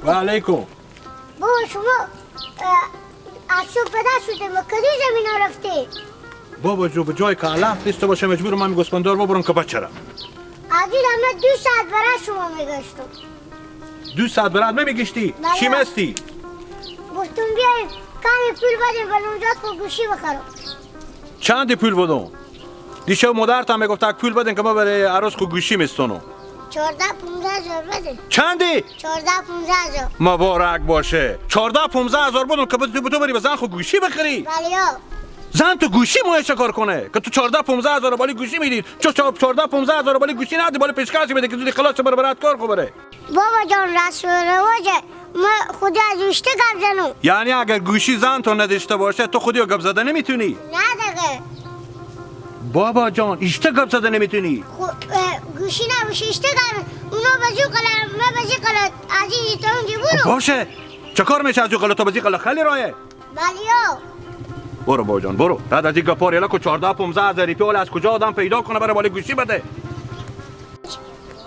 و علیکم. بابا شما از صبح بده شده ما کدی زمین ها رفتی؟ بابا جو به جای که علف نیست باشه مجبورم من گوسفندار ببرم که بچرم. عزیز من 2 ساعت برای شما میگشتم. 2 ساعت برات نمیگشتی؟ چی مستی؟ گفتم بیایم کمی پول بدیم به نوزاد خود گوشی بخرم. چند پول بدم؟ دیشب مادرت هم میگفت پول بدین که ما برای عروس خود گوشی میستونم. 14-15 هزار بده. چندی؟ 14-15 هزار. مبارک باشه. 14-15 هزار بدم که تو بری به زن خود گوشی بخری. بله. زن تو گوشی موه چه کار کنه که تو 14-15 هزار بالی گوشی میدی؟ چون 14-15 هزار بالی گوشی ندی بالی پیشکشی بده که زودی خلاص بره برات کار خو بره. بابا جان رسم رواجه ما خودی از گوشته گپ زنم. یعنی اگر گوشی زن تو نداشته باشه تو خودی گپ زده نمیتونی؟ نه دیگه. بابا جان ایشته گپ زده نمیتونی؟ گوشی نباشه ایشته گپ اونا بزی قلم من بزی قلم از این تا اونجا برو. باشه چه کار میشه از قلم تا بزی قلم خیلی راهه. بله. برو بابا جان برو. بعد از این گپار یلا که 14-15 هزار پول از کجا آدم پیدا کنه برای بالی گوشی بده؟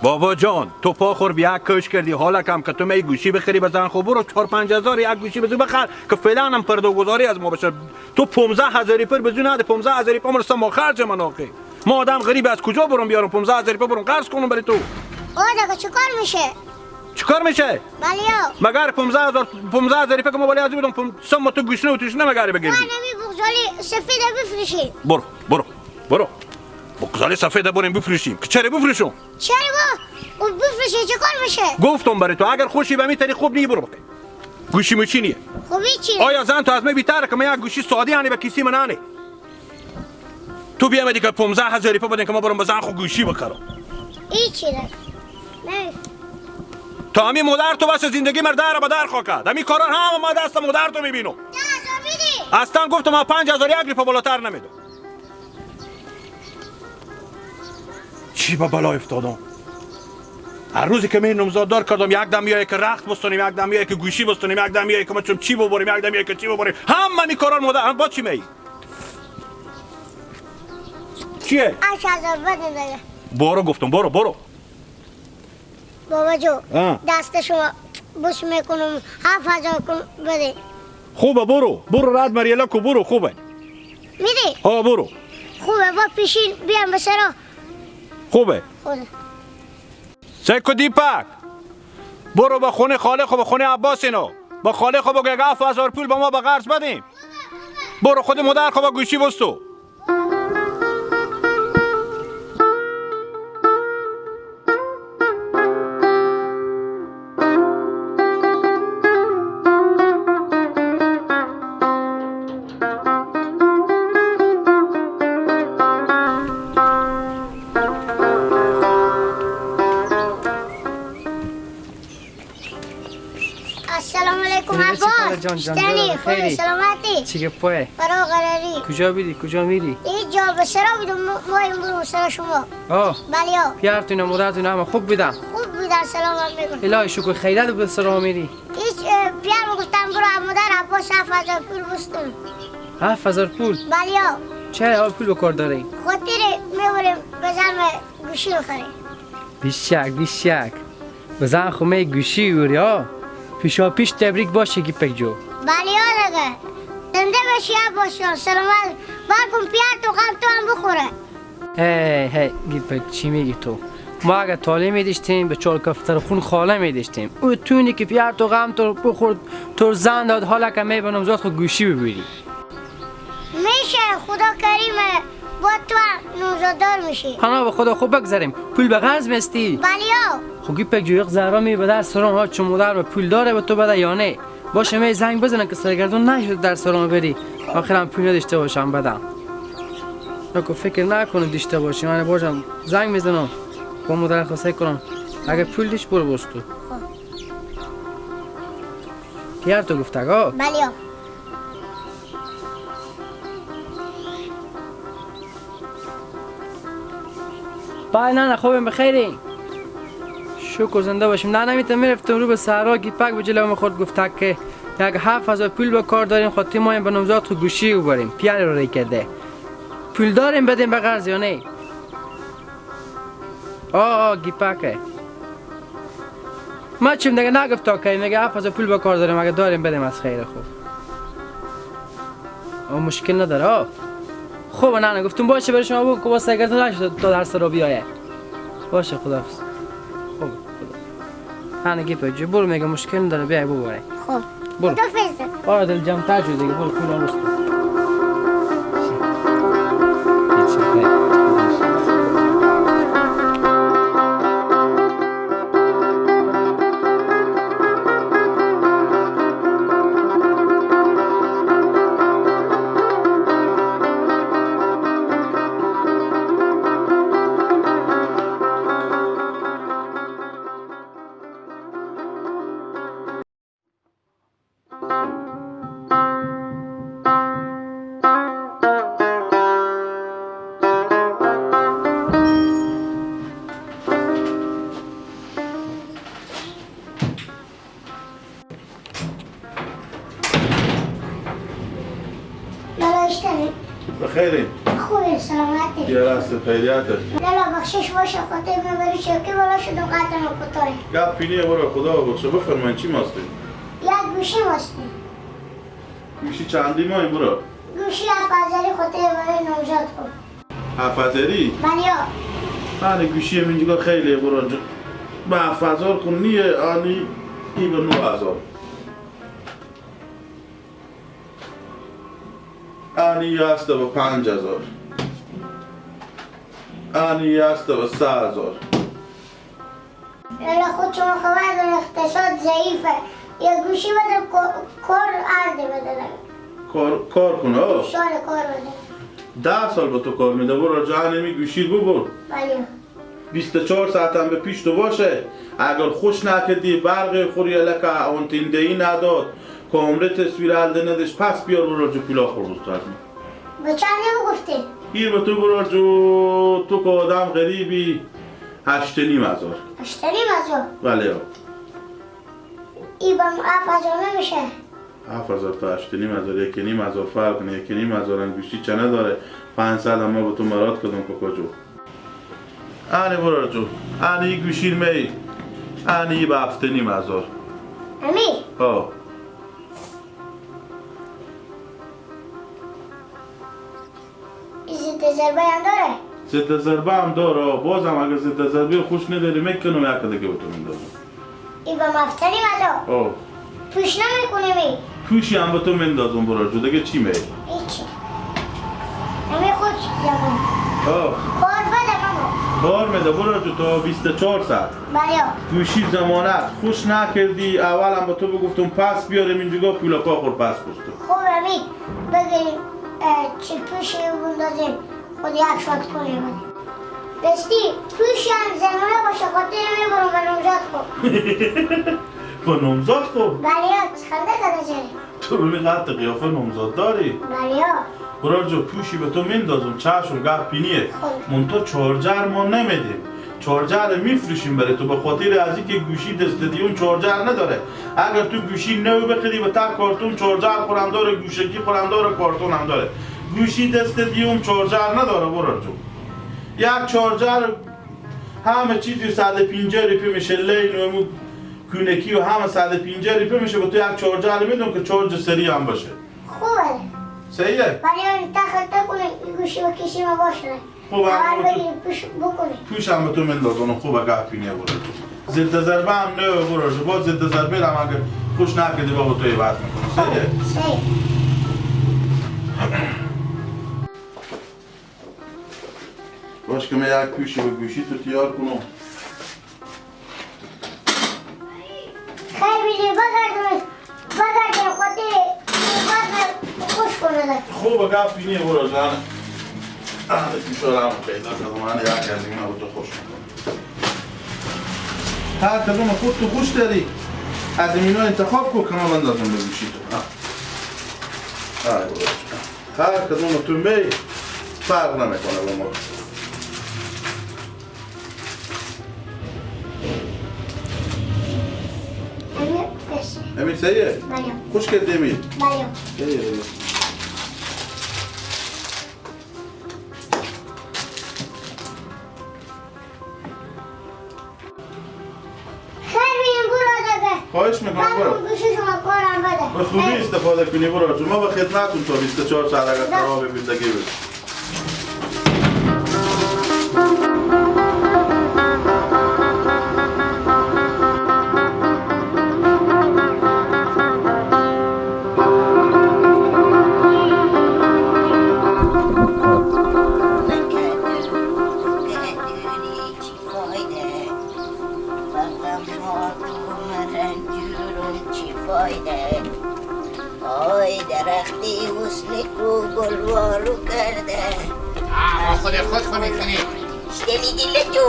بابا جان تو پا خور بیا کش کردی حالا کم که تو می گوشی بخری بزن خب برو 4-5 هزار یک گوشی بزن بخر که فعلا هم پرده‌گذاری از ما بشه. تو 15 هزار پر بزن نده 15 هزار پر مرسم ما خرج من آخه. ما آدم غریب از کجا برم بیارم 15 هزار پر برم قرض کنم برای تو؟ آ دیگه چیکار میشه؟ چیکار میشه؟ بله. مگر 15 هزار پر که ما بالی از بدم سم تو گوشی نه توش نه مگر بگیری؟ من نمی بغزالی سفید بفروشی. برو برو برو. بغزالی سفید بریم بفروشیم. که چرا بفروشم؟ چرا با؟ بفروشی چیکار میشه؟ گفتم برای تو اگر خوشی به میتری خوب نی برو بقی. گوشی موچی نیه. خوبی چی؟ آیا زن تو از من بیتره که من یک گوشی ساده یعنی به کسی من نه. تو بیا دیگه 15 هزار پا بدین که ما برم به زن خو گوشی بخرم. ای چی نه؟ تا همین مادر تو واسه زندگی مر در به در خوا کرد. همین کارا هم ما دست مادر تو میبینم. 10 هزار میدی؟ اصلا گفتم ما 5000 یک روپا بالاتر نمیدم. چی به بلا افتادم؟ هر روزی که من نامزاد دار کردم یک دم میای که رخت بستونیم، یک دم میای که گوشی بستونیم، یک دم میای که ما چون چی ببریم، یک دم میای که چی ببریم. هم می کارا مادر هم با چی می؟ چیه؟ 8000 بده دیگه. برو گفتم برو برو. بابا جو دست شما بوس میکنم 7000 کن بده. خوبه برو برو رد مریلا کو برو خوبه. میدی؟ ها برو. خوبه با پیشین بیام به سرا. خوبه. خوبه. سکو دیپک برو با خونه خاله خو با خونه عباس اینو با خاله خو بگو 7000 پول با ما با قرض بدیم. برو خود مادر خو با گوشی بستو. جان جان خیلی سلامتی. چی گپه؟ برا قراری. کجا بیدی؟ کجا میری؟ اینجا به سرا بیدم ما امروز سرا شما. آه. بله. پیارتون مادرتون همه خوب بودن. خوب بودن سلام میگم. الهی شکر خیرت به سرا میری. هیچ پیار گفتم برو مادر عباس 7000 پول بستون. 7000 پول؟ بله. چرا پول به کار داری؟ خاطر میبریم بزن گوشی بخریم. بیشک بیشک. بزن خو می گوشی وری ها. پیشا پیش تبریک باشه گیپک جو. بله دیگه. زنده باشی عباس جان سلامت. برکن پیار تو غم تو هم بخوره. هی هی گیپک چی میگی تو؟ ما اگه تاله میداشتیم به چهار کفتر خون خاله میداشتیم. او تونی که پیار تو غم تو بخورد تو زن داد حالا که میبینم زاد خود گوشی ببری. میشه میشه، خدا کریمه، با تو نوزادار میشی. پناه به خدا. خوب بگذاریم. پول به قرض مستی؟ بله ها. خب گیپک جو یک زهرا می به در سرام ها چون مادر به پول داره به تو بده یا نه؟ باشه می زنگ بزنم که سرگردون نشد در سرام بری. آخرم پول نداشته باشم بدم. نکو فکر نکنم داشته باشی. من باشم زنگ میزنم با مادر خواسته کنم. اگه پول دیش برو بس تو. پیر تو گفت آقا؟ بله ها. بای نه نه خوبیم بخیریم. شکر زنده باشیم. نه نمیتونم میرفتم رو به صحرا گیپک به جلو خود گفت که یک 7000 پول به کار داریم خاطر ما به نوزاد خود گوشی ببریم. پیار رو ری کرده. پول داریم بدیم به قرض یا نه؟ آه گیپکه. ما چیم دیگه نگفت تا کی میگه 7000 پول به کار داریم اگه داریم بدیم از خیر خوب. آه مشکل نداره. آه خب نه نه گفتم باشه برای شما بگو که واسه سرگردون نشد تا درس رو بیایه. باشه خداحافظ. خب خدا. نه گیپک جو برو میگه مشکل نداره بیای ببره. خب برو. خداحافظ. آره دل جمع تر شد دیگه برو پول آن رسید. بخیریم. خوبه سلامتی. یه راست خیریته. لالا بخشش باشه خاطر من بری چوکی بالا شدم قطعا کتاره. گپ پینیه برو خدا بخشه. بفرمایید چی ماستی؟ یک گوشی ماستی. گوشی چندی ماهی برو؟ گوشی 7000 خاطر برای نوزاد کن. 7000؟ بله. من گوشی اینجا خیلی برو جان. به 7000 کن نیه آنی ای به 9000. آنی هست به 5000. آنی هست به 3000. لالا خود شما خبر داره اقتصاد ضعیفه. یه گوشی بده کار عرض بده. کار کنه آه. سال کار بده. 10 سال به تو کار میده برو جان می گوشی ببر. بله. 24 ساعت هم به پیش تو باشه. اگر خوش نکردی برق خوری لکه آنتیندهی نداد کامره تصویر الده ندش پس بیار برو جو پولا خور بستو از من. به چند گفتی؟ گیر به تو برو جو تو که آدم غریبی 8,500. 8,500؟ بله. ای با 7000 نمیشه. 7000 تا 8,500 1,500 فرق نه 1,500 گوشی چنه داره 500 هم ما به تو مراد کردم کاکا جو. آنی برو جو آنی گوشی می آنی به 7,500. امی؟ آه. ضد ضربه هم داره؟ ضد ضربه هم داره. بازم اگر ضد ضربه خوش نداری میکنم یک دیگه به تو میندازم. ای با 7,500؟ آه. پوش نمیکنی می؟ پوشی هم به تو میندازم برو جو دیگه چی می؟ هیچی. امی خود جوان. آه. کار بده ماما. کار میده برو جو تا 24 ساعت. بله. گوشی ضمانت خوش نکردی اولم به تو بگفتم پس بیاریم اینجا پول پا خور پس بستم. خب امی بگیریم چه پوشی بندازیم خود یک شات کنیم. دستی پوشی هم زمانه باشه خاطر میبرم به نوزاد خوب. با نوزاد خوب؟ بله خنده کنه چرا؟ تو ببین قد قیافه نوزاد داری؟ بله. برو جو پوشی به تو میندازم چشم گپ پینیه. منتها چارجر ما نمیدیم. چارجر میفروشیم برای تو به خاطر از اینکه گوشی دست دیون چارجر نداره. اگر تو گوشی نو بخری به تک کارتون چارجر خورم داره، گوشکی خورم داره، کارتون هم داره. گوشی دست دیون چارجر نداره برو جو. یک چارجر همه چیزی 150 روپیه میشه، لین و کونکی و همه 150 روپیه میشه. به تو یک چارجر میدم که چارج سری هم باشه. خوبه. صحیحه؟ ولی اون تخت کنه گوشی و کشی ما باشه. خوب اول بگیر پوش بکنی. پوش هم به تو مندازم خوبه گپینیه برو. ضد ضربه هم نه برو. باز ضد ضربه هم اگه خوش نکردی بابا تو عوض میکنی. صحیحه؟ صحیح. باش که من یک پوشی به گوشی تو تیار کنم. خیلی بگردم بگردم خاطر خوش کنه. خوب گپ اینه برو جان. پیشا هم پیدا کردم من یک از اینا رو تو خوش میکنم. هر کدوم خود تو خوش داری از اینا انتخاب کن که من بندازم به گوشی تو. هر کدوم تو می فرق نمیکنه با ما. امیر سیه؟ بله. خوش کردی امیر؟ بله. سیه. خواهش میکنم برو. به خوبی استفاده کنی برو چون ما به خدمتتون تا 24 ساعت اگر خراب بیندگی بشه.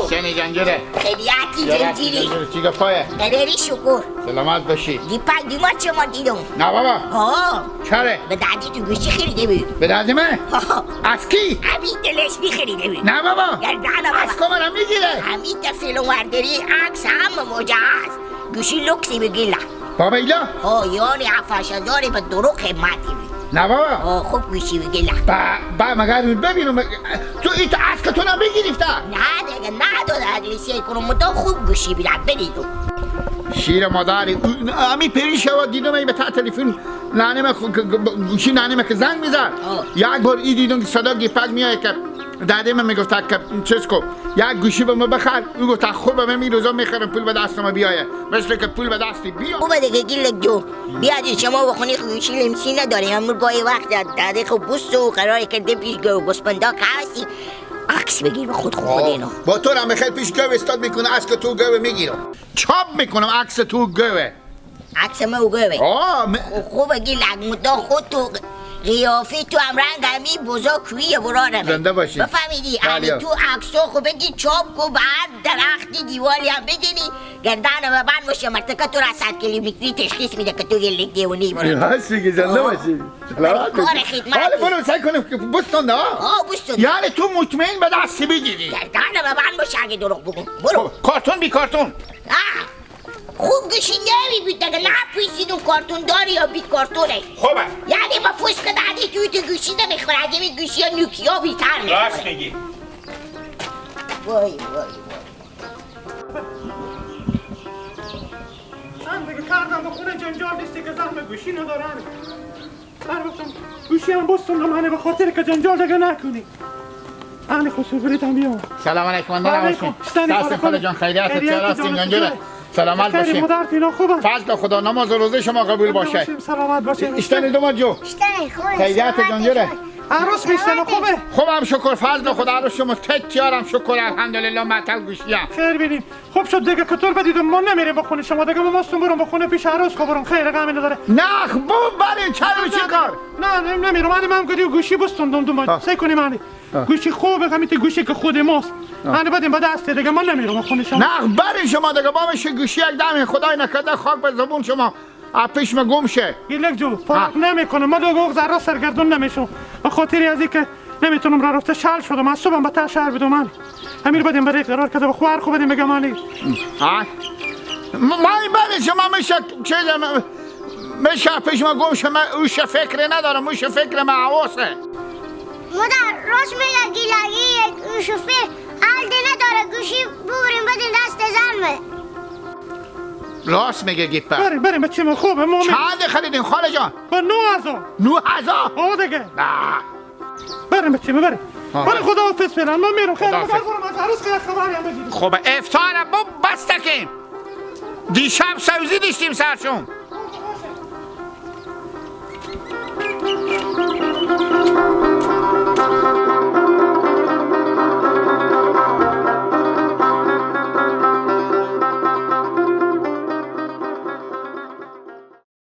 شنی جنجره خیلیاتی جنجیری چی گفایه؟ قراری شکر سلامت باشی. دیپک دیما چه ما دیدم؟ نه بابا. ها چره؟ به دردی تو گوشی خریده بود. به دردی من؟ از کی؟ همین دلش میخریده بود. نه بابا گردن بابا از کمرم میگیره. همین تا فیلم ورداری عکس هم موجه هست. گوشی لوکسی بگیلا بابا ایلا؟ ها یعنی 7-8 هزار به دروغ قیمتی بود. نه بابا خوب گوشی بگیلا با مگر ببینم تو ایت از که تو نمیگرفته. نه دیگه نداد اگلیسی کنم تو خوب گوشی بیدم بریدم. شیر مادری امی پری شوا دیدم ای به تا تلفن نانم گوشی نانم که زنگ میزد. یک بار ای دیدم که صدا گیپک میاد که داده من میگفت که چیز کو یک گوشی به ما بخر. او گفت خوب من می روزا میخرم پول به دستم بیایه مثل که پول به دستی بیا. خوبه دیگه گیلک جو بیاد شما بخونی گوشی لمسی نداریم. امور گاهی وقت داده خب بوس و قرار کرده پیش گوسپندا که هستی عکس بگیر به خود خود اینا. با تو هم خیلی پیش گو استاد میکنه عکس تو گو میگیرم چاپ میکنم عکس تو گوه عکس ما گوه. خوبه گیلک مدا خود تو قیافه تو هم رنگ همی بزا کویه برارمه. زنده باشی. بفهمیدی همی تو عکسا خو بگی چاپ کو به هر درختی دیوالی هم بزنی گردن و بند باشه مرتکه تو را 100 کیلومتری تشخیص میده که تو گلک دیوونی برو. هستی که زنده باشی. کار خدمت. حالا برو سعی کنیم که بستون ها. بستون. یعنی تو مطمئن به دست بگیری. گردن و بند باشه اگه دروغ بگم. برو. کارتون بی کارتون. خوب گوشی نمی بود دیگه نه پیسیدون کارتون داری یا بی کارتونه. خوبه. یعنی با فسق دادی توی تو گوشی نمیخوره. اگه می گوشی ها نوکیا بیتر میخوره. راست میگی. وای وای وای من دیگه کردم به خونه جنجال نیستی که زن به گوشی ندارن. من گفتم گوشی هم بستون منه به خاطر که جنجال دیگه نکنی. من خسرو بریتم بیام. سلام علیکم. علیکم. دست خاله جان خیریت چرا هستین جنجاله؟ سلامت باشین. فضل خدا نماز و روزه شما قبول باشه. سلامت باشین. اشتن دوما جو. خیریت جانجره. عروس میشتن خوبه؟ خوبم شکر فضل خدا عروس شما تیارم شکر الحمدلله معطل گوشیم. خیر بینیم. خوب شد دیگه کتور بدیدم ما نمیریم بخونه شما دیگه ما ماستون برم بخونه پیش عروس خبرم خیر غمی نداره. نه بو برین چرا چی کار؟ نه نمیرم. من گودی گوشی بستون دم دم سعی کنیم من گوشی خوبه همین گوشی که خود ماست. من بدیم به دست دیگه من نمیرم خونه شما. نه برین شما دیگه با میشه گوشی یک دم خدای نکرده خاک به زبون شما پیش ما گم شه. گیلک جو فرق نمیکنه ما دو ذره سرگردون نمیشم به خاطر از اینکه نمیتونم راه رفته شل شدم از صبحم به ته شهر بدم. من امیر بدیم برای قرار کرده به خوار خوب بدیم بگم من ها ما این برین شما میشه چیز میشه پیش ما گم شه. من اوش فکر ندارم اوش فکر ما حواسه. مادر راست میگه گیلگی یک شوفه حال نداره گوشی ببریم بدین دست زنمه. راست میگه گیپه. بریم بریم بچه ما خوبه ما چند خریدین خاله جان؟ با 9000. 9000؟ آه دیگه. بریم بچه ما بریم. بریم خداحافظ فعلا من میرم. خیر از عروس خیر خبری هم بگیریم. خب افطار بو بستکیم. دیشب سوزی داشتیم سرشون.